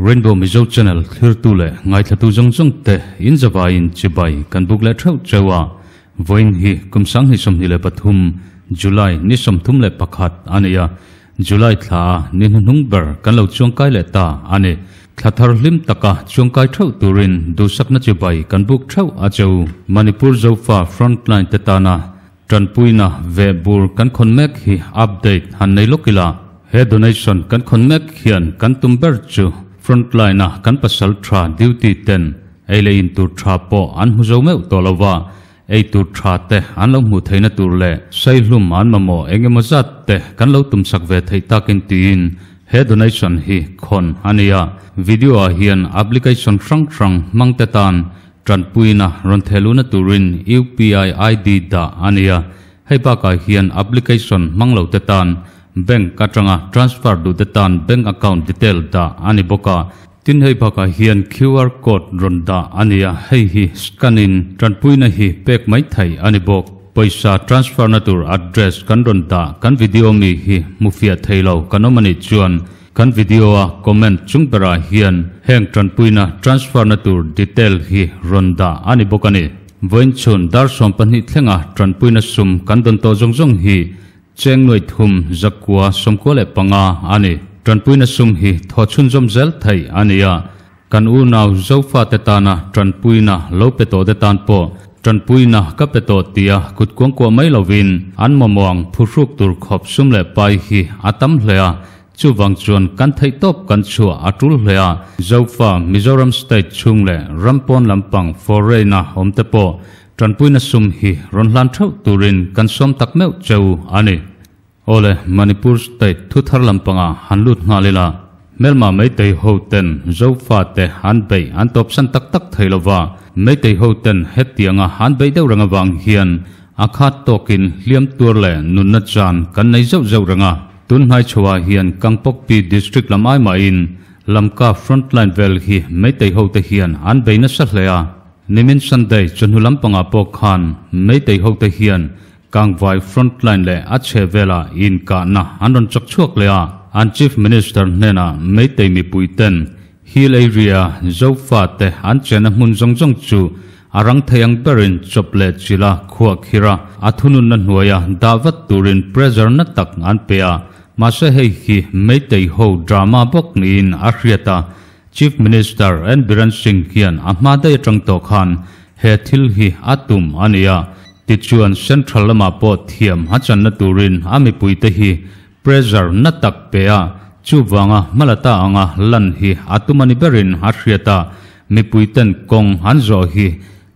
Rainbow Mizo Channel thlirtu leh ngaithlatu zawng zawng te in zavaiin chibai kan buk leh theuh cheu a, vawiin hi kum 2023 July ni 31 a ni a, July thla a ni hnuhnung ber kan lo chuangkai leh ta a ni. Thla thar hlim taka chuangkai theuh turin duhsakna chibai kan buk theuh a cheu. Manipur Zofa Frontline te tana Tanpuina ve bur kan khawn mek hi update han nei lawk ila, he donation kan khawn mek hian kan tum ber chu frontline a kan pasal tha duty ten ei leh in tur tha pawh an hmu zo meuh tawh lo va, ei tur tha te an lo hmuh theihna tur leh saihlum an mamawh eng emaw zat te kan lo tum sak ve theih takin tiin he donation hi khawn a ni a. Video ah hian application hrang hrang hmang te tan Tanpuina rawn thehluhna turin UPI ID dah a ni a, hei bakah hian application hmang lo te tan bank atanga transfer duh te tan bank account detail dah a ni bawk a. Tin hei bakah hian QR code rawn dah a ni a, hei hi scan in tanpuina hi pek mai thei a ni bawk. Pawisa transfer na tur address kan rawn dah kan video mi hi hmu fiah thei lo kan awm a nih chuan Kan video a comment chung berah hian heng tanpuina transfer na tur detail hi rawn dah a ni bawk a ni. Vawiin chhun dar 12 thlenga tanpuina sum kan dawn tawh zawng zawng hi cheng nuai thum zakua 95 a ni. Tanpuina sum hi thaw chhunzawm zel theih a ni a, Kan unau Zofate tana tanpuina lo pe tawh te tan pawh tanpuina ka pe tawh tia kut kuangkuah mai lovin an mamawh ang phuhruk tur khawp sum leh pai hi a tam hle a, chuvang chuan kan theihtawp kan chhuah a tul hle a. Zofa Mizoram State chhung leh ram pawn lampang foreign-a awm te pawh tanpuina sum hi rawn hlan theuh turin kan sawm tak meuh cheu a ni. Awle, Manipur state thu thar lampangah han lut nghal ila, hmelma Meitei ho ten Zofa te an beih an tawpsan tak tak thei lova, Meitei ho ten hetianga an beih deuh reng avang hian a khat tawkin hliam tuar leh nunna chan kan nei zeuh zeuh reng a. Tun hnai chhoah hian Kangpokpi district lam ai mahin Lamka frontline vel hi Meitei ho te hian an bei nasa hle a. Nimin Sunday chawhnu lampangah pawh khan Meitei ho te hian Kangvai frontline leh a chhe velah inkahna an rawn chak chhuak leh a, an Chief Minister hnenah Meitei mipui ten Hill Area Zofa te an chenna hmun zawng zawng chu a rang thei ang berin chawp leh chila khuah khir a, a thununna hnuaia dah vat turin pressure na tak an pe a, mahse hei hi Meitei ho drama bawk niin a hriat a, Chief Minister N Biren Singh hian a hma daih atang tawh khan he thil hi a tum a ni a, tichuan Central lamah pawh thiam a channa turin a mipuite hi pressure na tak pe a, chuvanga hmalata anga lan hi a tum a ni berin a hriat a, mipuiten kawng an zawh hi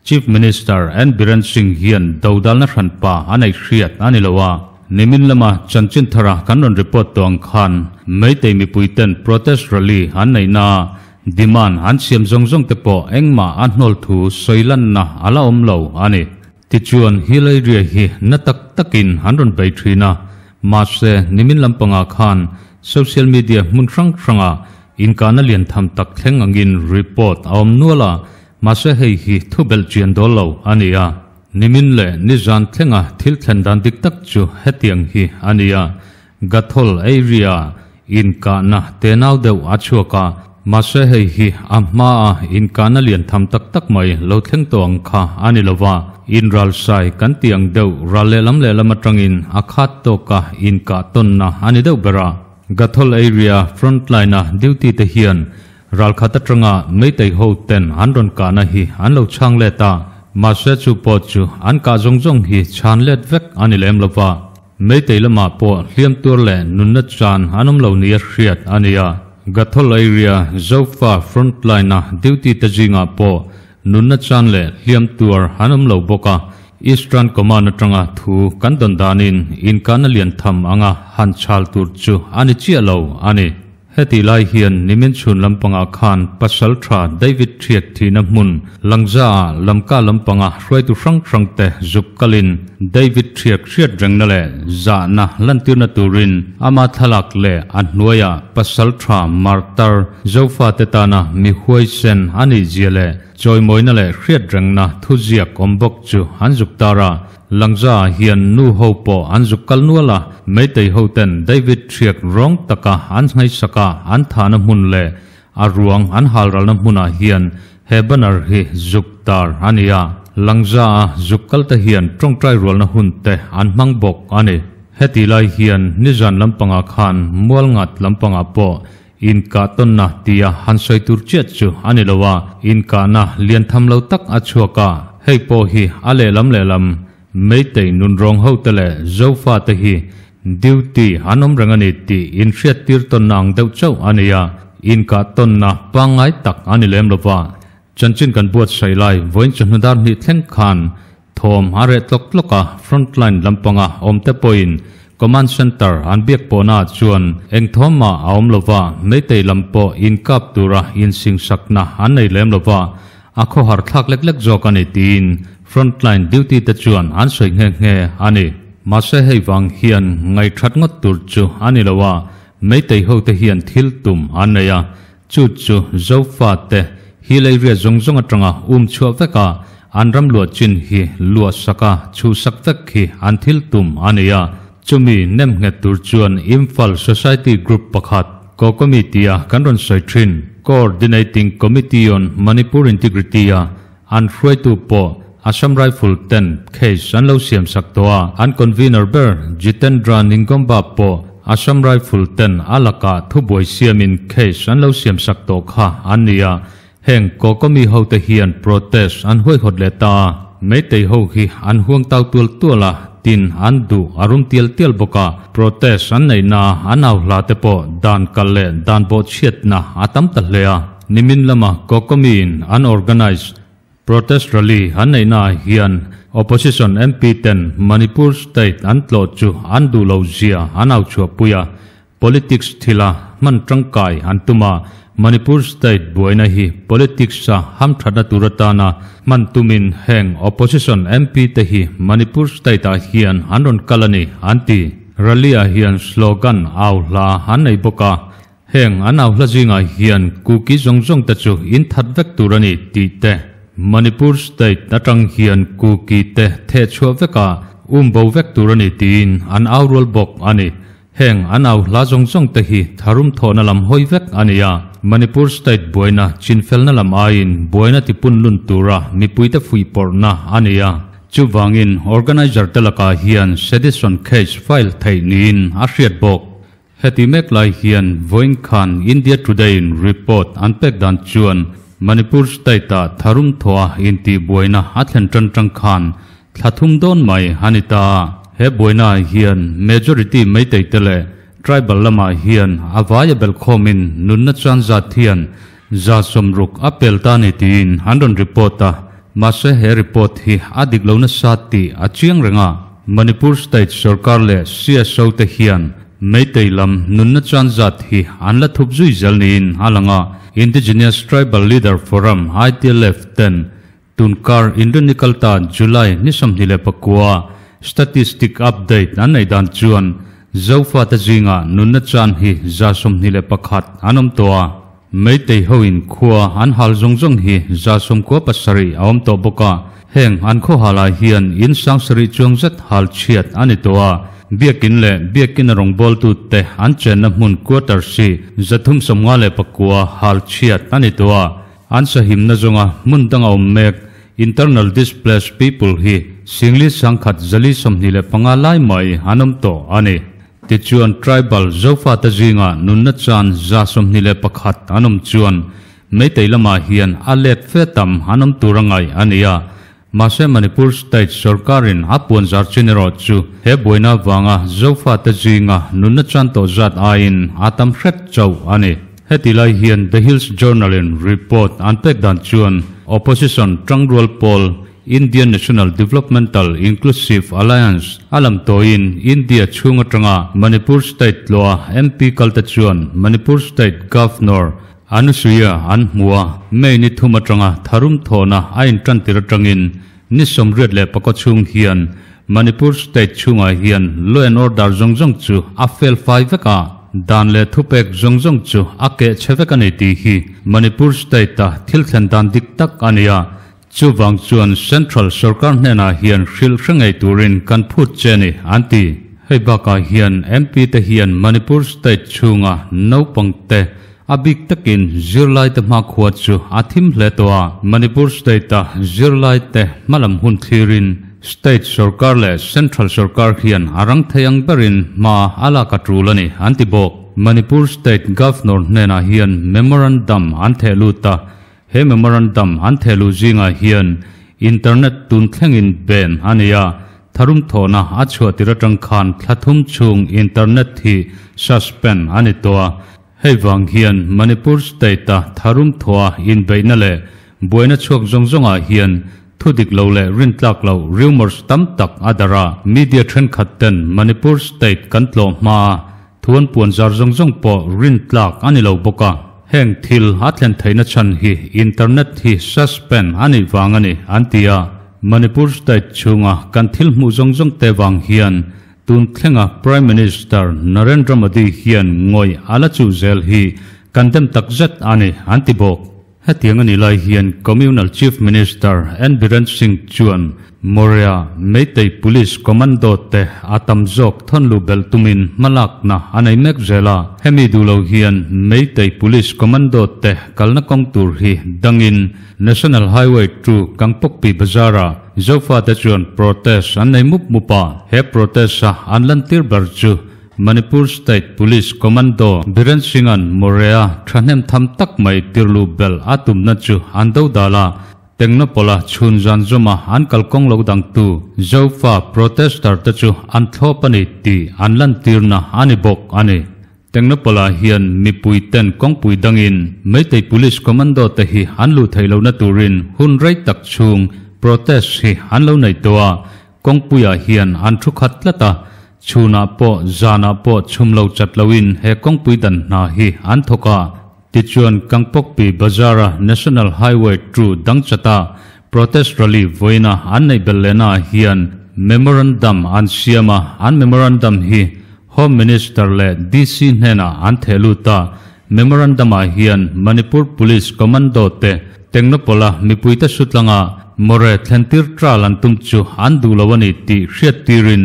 Chief Minister N Biren Singh hian dodalna hranpa a nei hriat a ni lo a, nimin lama chanchin thara kan rawn report tawh ang khan Meitei mipuiten protest rally an neihna a demand an siam zawng zawng te pawh engmah a hnawl thu sawi lanna a la awm lo a ni. Tichuan Hill area hi na tak takin an rawn bei thin a, mahse nimin lampangah khan social media hmun hrang hrangah inkahna lian tham tak thleng angin report a awm nual a, Mahse hei hi thu belh chian dawl lo a ni a, nimin leh nizan thlenga thil thlen dan dik tak chu hetiang hi a ni a, Gathol area inkahna tenau deuh a chhuak a, mahse hei hi a hmaa inkahna lian tham tak tak mai lo thleng tawh ang kha a ni lo va, inralsai kan tih ang deuh ral lehlam lehlam atangin a khat tawka inkah tawnna a ni deuh ber a. Gathol area frontline-a duty te hian Ralkhat atanga Meitei ho ten an rawn kahna hi an lo chhang let a, mahse chu pawh chu an kah zawng zawng hi chhan let vek a ni lem lova. Meitei lamah pawh hliam tuar leh nunna chan an awm lo nia hriat a ni a. Gathol area Zofa frontline a duty te zingah pawh nunna chan leh hliam tuar an awm lo bawk a, Eastern Command atanga thu kan dawn danin inkahna lian tham anga han chhal tur chu a ni chiah lo a ni. Hetih lai hian nimin chhun lampangah khan pasal tha David Thiak thihna hmun Langza-ah Lamka lampanga hruaitu hrang hrangte zuk kalin David Thiak hriat rengna leh zahna lantirna turin ama thlalak leh a hnuaiah pasal tha martar Zofate tana mi huaisen a nih zia leh chawimawina leh hriat rengna thuziak awm bawk chu an zuk tar a. Langza hian nu ho pawh an zuk kal nual a, Meitei ho ten David Thiak rawng taka an nghaisak a, an thahna hmun leh A ruang an halralna hmunah hian he banner hi zuk tar a ni a, Langza a zuk kal te hian tawngtai rualna hun te an hmang bawk a ni. Heti lai hian nizan lampangah khan Mualngat lampangah pawh inkah tawnna tia han sawi tur chiah chu a ni lo a, inkahna lian tham lo tak a chhuak a, hei pawh hi a lehlam lehlam Meitei nunrawng hote leh Zofa te hi duty an awm reng a ni tih inhriattir tawnna ang deuh chauh a ni a, inkah tawnna pangngai tak a ni lem lo va. Chanchin kan buatsaih lai vawiin chawhnu dar hnih thleng khan thawm a reh tlawk tlawk a, frontline lampanga awmte pawhin command centre an biak pawhna ah chuan eng thawm mah a awm lo va, Meitei lam pawh inkap tura insingsakna an nei lem lo va, A khawhar thlak lek lek zawk a ni tiin frontline duty te chuan an sawi nghe nghe a ni. Mahse hei vang hian ngaihthat ngawt tur chu a ni lo a, Meitei ho te hian thil tum an nei a, chu chu Zofa te hi leiriat zawng zawng atanga um chhuah vek a, an ram luah chin hi luah sak a chhuhsak vek hi an thil tum a ni a, chumi nem nghet tur chuan Imphal Society Group pakhat Kokomi tia kan rawn sawi thin. Coordinating Committee on Manipur Integrity a an hruaitu pawh Assam Rifle ten case an lo siam sak tawh a, an convener ber Jitendra Ningomba pawh Assam Rifle ten a lakah thubuai siamin case an lo siam sak tawh kha an ni a, heng Kokomi hote hian protest an huaihawt leh ta a, Meitei ho hi an huang tau tual tual a, tin an duh a rum tial tial bawk a, protest an neihna an au hla te pawh dan kal leh dan bawh chhiatna a tam ta hle a. Nimin lama Kokomi in an organise protest rally an neihna ah hian opposition MP ten Manipur state an tlawh chu an duh lo zia an au chhuahpui a, Politics thila hman tangkai an tum a, Manipur state buaina hi politics-a hamthatna tur atana hman tumin heng opposition MP te hi Manipur state-ah hian an rawn kal a ni, an ti. Rally-ah hian slogan au hla an nei bawk a, heng an au hla zingah hian Kuki zawng zawng te chu in that vek tur a ni tih te, Manipur state atang hian Kuki te thehchhuah vekah um bo vek tur a ni tiin an au rual bawk a ni. Heng an au hla zawng zawng te hi tharum thawhna lam hawi vek a ni a, Manipur state buaina chinfelna lam aiin buaina tipun lun tura mipuite fuihpawrhna a ni a. Chuvangin organizer te lakah hian sedition case file theih niin a hriat bawk. Heti mek lai hian vawiin khan India Today in report an pek dan chuan Manipur state ah tharum thawha intihbuaina a thlen tan tang khan Thla thum dawn mai a ni ta. He buainaah hian majority Meitei te leh tribal lamah hian a vaia belhkhawmin nunna chuan zat hian 60% a pel ta ni tiin an rawn report a, mahse he report hi a dik lo nasa tih a chiang reng a. Manipur state sorkar leh CSO te hian Meitei lam nunna chuan zat hi an la thup zui zel niin a lang a, Indigenous Tribal Leader Forum, ITLF, ten Tunkar Indonikalta July ni 29 statistic update an neih dan chuan Zofate zingah nunna chan hi 21% an awm tawh a, Meitei hoin khua an hal zawng zawng hi 97% a awm tawh bawk a, heng an khaw halah hian in 7000 chuang zet hal chhiat a ni tawh a, Biakin leh Biakina rawngbawltute an chenna hmun quarter si 359 hal chhiat a ni tawh a. An sahimna zawnga hmun danga awm mek internal displaced people hi singli 1425 lai mai an awm tawh a ni. Tichuan tribal Zofate zinga nunna chan 21% an awm chuan Meitei lamah hian a let fe tam an awm tur a ngaih a ni a. Mahse Manipur state sorkarin a puan zar chin erawh chu he buaina vanga Zofate zinga nunna chan tawh zat aiin a tam hret chauh a ni. Heti lai hian The Hills Journal-in report an pek dan chuan opposition tangrual pawl Indian National Developmental Inclusive Alliance a lam tawiin India chhung atanga Manipur state tlawha MP kalte chuan Manipur state Governor Anusuia an hmu a, May ni thum atanga tharum thawhna a intantir atangin ni 84 chhung hian Manipur state chhungah hian law and order zawng zawng chu a fel fai vek a, dan leh thupek zawng zawng chu a keh chhe vek a ni tih hi Manipur state-a thil thlen dan dik tak a ni a, chuvang chuan central sorkar hnenah hian hrilh hre ngei turin kan phut che a ni, an ti. Hei bakah hian MP te hian Manipur state chhunga naupangte. A bik takin zirlaite hmakhua chu a thim hle tawh a. Manipur state-a zirlaite hmalam hun thlirin state sorkar leh central sorkar hian a rang thei ang berin hma a lak a tul a ni, an ti bawk. Manipur state governor hnenah hian memorandum an theh lut a, he memorandum an theh luh zingah hian internet tun thlengin ban a ni a, tharum thawhna a chhuah tir atang khan thla thum chhung internet hi suspend a ni tawh a. Hei vang hian Manipur state-a tharum thawha inbeihna leh buaina chhuak zawng zawngah hian thu dik lo leh rintlak loh rumours tam tak a darh a. Media thenkhat ten Manipur state kan tlawh hmaa thu an puan zar zawng zawng pawh rintlak a ni lo bawk a. Heng thil a thlen theihna chhan hi internet hi suspend a nih vang a ni, an ti a. Manipur state chhunga kan thil hmuh zawng zawng te vang hian Tun thlenga Prime Minister Narendra Modi hian ngawih a la chuh zel hi kan dem tak zet a ni, an ti bawk. Hetiang a nih lai hian Communal Chief Minister N Biren Singh chuan Morea Meitei Police Commando te a tam zawk thawn luh belh tumin hmalakna a nei mek zel a. Hemi duh lo hian Meitei Police Commando te kalna kawng tur hi dangin National Highway to Kangpokpi Bazar-ah Zofate chuan protest an nei mup mup a, he protest-a an lantir ber chu Manipur State Police Commando Biren Singh-a'n Morea thahnem tham tak mai tirlu belh a tumna chu an do dal a, Tengnapola chhun zan zawma an kalkawng lo dangtu Zofa protester te chu an thlawp a ni tih an lantirna a ni bawk a ni. Tengnapola hian mipui ten kawngpui dangin Meitei Police Commando te hi an luh theih lohna turin hun rei tak chhung protest hi an lo nei tawh a, kawngpuiah hian an thu khat tlat a, chhunah pawh zanah pawh chhum lo chat loin he kawngpui dan hna hi an thawk a. Tichuan Kangpokpi Bazar-a National Highway 2 dangchata protest rally vawiina an neih belh lehnaah hian memorandum an siam a, an memorandum hi Home Minister leh DC hnenah an theh lut a, memorandum-ah hian Manipur Police Commando te Tengnapola mipuite sutlanga More thlentir trial an tum chu an duh lo a ni tih hriattirin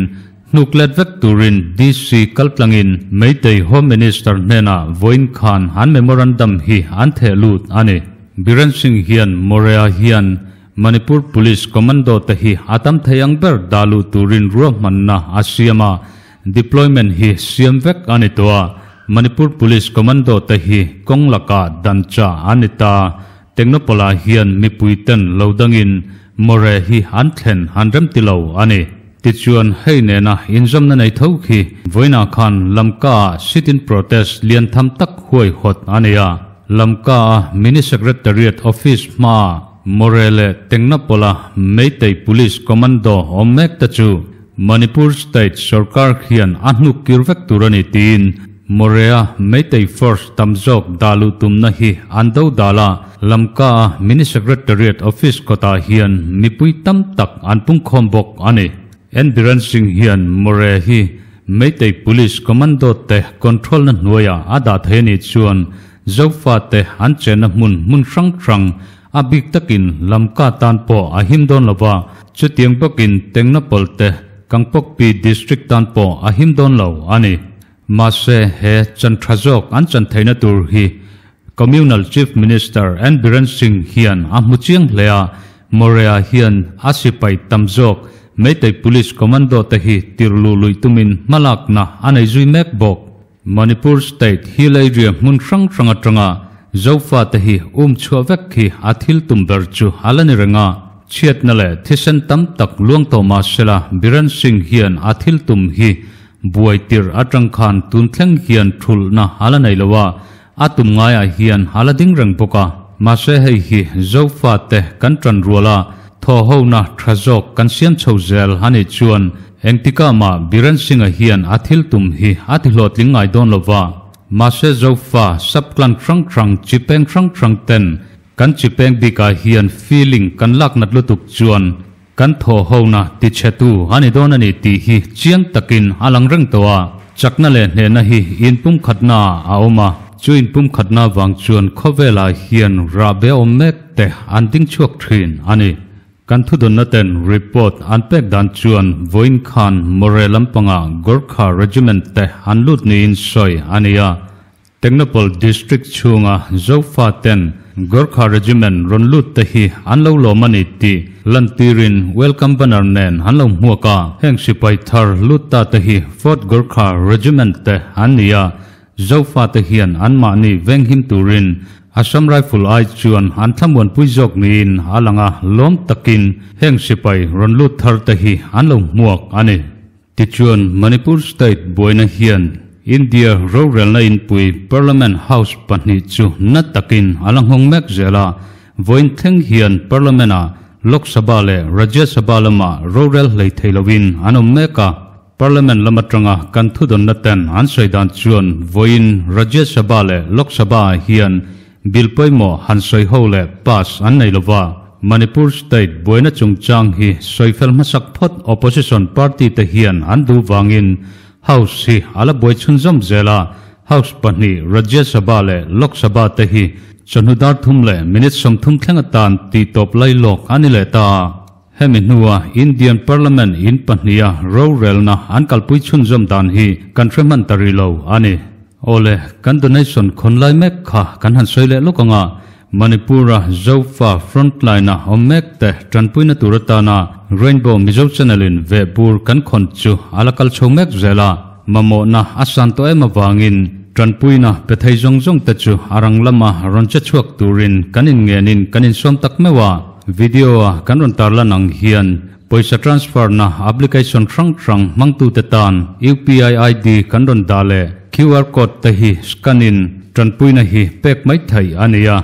hnuk let vek turin DC kaltlangin Meitei Home Minister hnenah vawiin khan an memorandum hi an theh lut a ni. Biren Singh hian More-a hian Manipur Police Commando te hi a tam thei ang ber dah luh turin ruahmanna a siam a, Deployment hi siam vek a ni tawh a, Manipur Police Commando te hi kawng lakah dan chah a ni ta. Tengnapola hian mipui ten lo dangin More hi an thlen an rem ti lo a ni. Tichuan hei nena inzawmna nei tho khi vawiinah khan Lamka ah sit-in protest lian tham tak huaihawt a ni a. Lamka a Mini Secretariat Office hmaah More leh Tengnapola Meitei Police Commando awm mek te chu Manipur State sorkar hian a hnuk kir vek tur a ni tiin Morea Meitei Force tam zawk dah luh tumna hi an do dal a, Lamka a Mini Secretariat Office kawtah hian mipui tam tak an pungkhawm bawk a ni. N Biren Singh hian More hi Meitei Police Commando te control na hnuaiah a dah thei a nih chuan Zofa te an chenna hmun hmun hrang hrang A bik takin Lamka tan pawh a him dawn lo va, chutiang bawkin Tengnapawl te Kangpokpi District tan pawh a him dawn lo a ni. Mahse, he chan tha zawk an chan theihna tur hi Communal Chief Minister N Biren Singh hian a hmu chiang hle a, Morea hian a sipai tam zawk Meitei Police Commando te hi tirhluh luih tumin hmalakna a nei zui mek bawk. Manipur State hill area hmun hrang hrang atanga Zofate hi um chhuah vek hi a thil tum ber chu a la ni reng a. Chhiatna leh thisen tam tak luang tawh mah sela Biren Singh hian a thil tum hi buai tirh atang khan tun thleng hian thulhna a la nei lo a, a tum ngaiah hian a la ding reng bawk a. Mahse hei hi Zofate kan tan rual a, thawhhona tha zawk kan siam chho zel a nih chuan Engtikah mah Biren Singh-a hian a thil tum hi a ti hlawhtling ngai dawn lo va, mahse Zofa sub-clan hrang hrang chi peng hrang hrang ten kan chi peng bikah hian feeling kan lak nat lutuk chuan kan thaw hona ti chhetu a ni dawn a ni tih hi chiang takin a lang reng tawh a. Chakna leh hnehna hi inpumkhatna ah a awm a, chu inpumkhatna vang chuan khawvelah hian rahbe awm mek te an ding chhuak thin a ni. Kan thudawnna ten report an pek dan chuan vawiin khan More lampanga Gorkha Regiment te an lut niin sawi a ni a. Tengnoupal District chhunga Zofa ten Gorkha Regiment rawn lut te hi an lo lawm a ni tih lantirin welcome banner nen an lo hmuak a. Heng sipai thar lut ta te hi Fourth Gorkha Regiment te an ni a, Zofa te hian anmahni venghim turin Assam Rifle ai chuan an thlamuanpui zawk niin a lang a, lawm takin heng sipai rawn lut thar te hi an lo hmuak a ni. Tichuan, Manipur State buaina hian India rorelna inpui Parliament House pahnih chu na takin a la nghawng mek zel a, vawiin thleng hian Parliament-ah Lok Sabha leh Rajya Sabha lamah rorel hlei thei loin an awm mek a. Parliament lam atanga kan thudawnna ten an sawi dan chuan vawiin Rajya Sabha leh Lok Sabha-ah hian Bill pawimawh han sawi ho leh pass an nei lova, Manipur state buaina chungchang hi sawi fel hmasak phawt opposition party te hian an duh vangin House hi a la buai chhunzawm zel a, House pahnih Rajya Sabha leh Lok Sabha te hi chawhnu dar thum leh minute 30 thleng atan tih tawp lai lawk a ni leh ta. Hemi hnua Indian Parliament in pahniha rorelna an kalpui chhunzawm dan hi kan hre hman ta rih lo a ni. Awle, kan donation khawn lai mek kha kan han sawi leh lawk ang a, Manipur-a Zofa frontline-a awm mek te tanpuina tur atana Rainbow Mizo Channel-in vehbur kan khawn chu a la kal chho mek zel a, mamawhna a san tawh em avangin tanpuina pe thei zawng zawng te chu a rang lama rawn che chhuak turin kan inngenin kan insuam tak meuh a. Video-a kan rawn tarlan ang hian pawisa transfer na application hrang hrang hmangtute tan UPI ID kan rawn dah leh QR code te hi scan in tanpuina hi pek mai theih a ni a.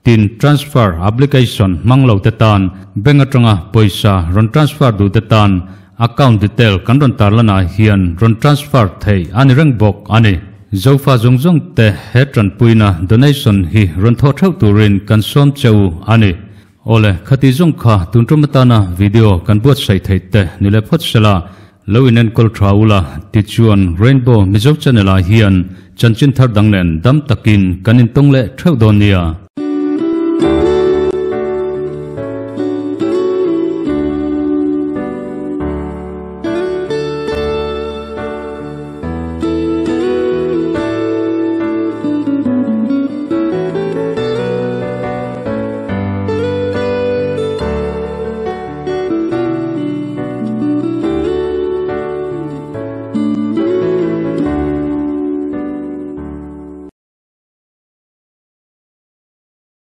Tin, transfer application hmang lo te tan bank atanga pawisa rawn transfer duh te tan account detail kan rawn tarlanah hian rawn transfer theih a ni reng bawk a ni. Zofa zawng zawng te he tanpuina donation hi rawn thawh theuh turin kan sawm che u a ni. Awle, khati zawng kha tun tum atana video kan buatsaih theih te ni leh phawt sela, lo inenkawl tha ula tichuan Rainbow Mizo Channel ah hian chanchin thar dang nen dam takin kan intawng leh theuh dawn nia.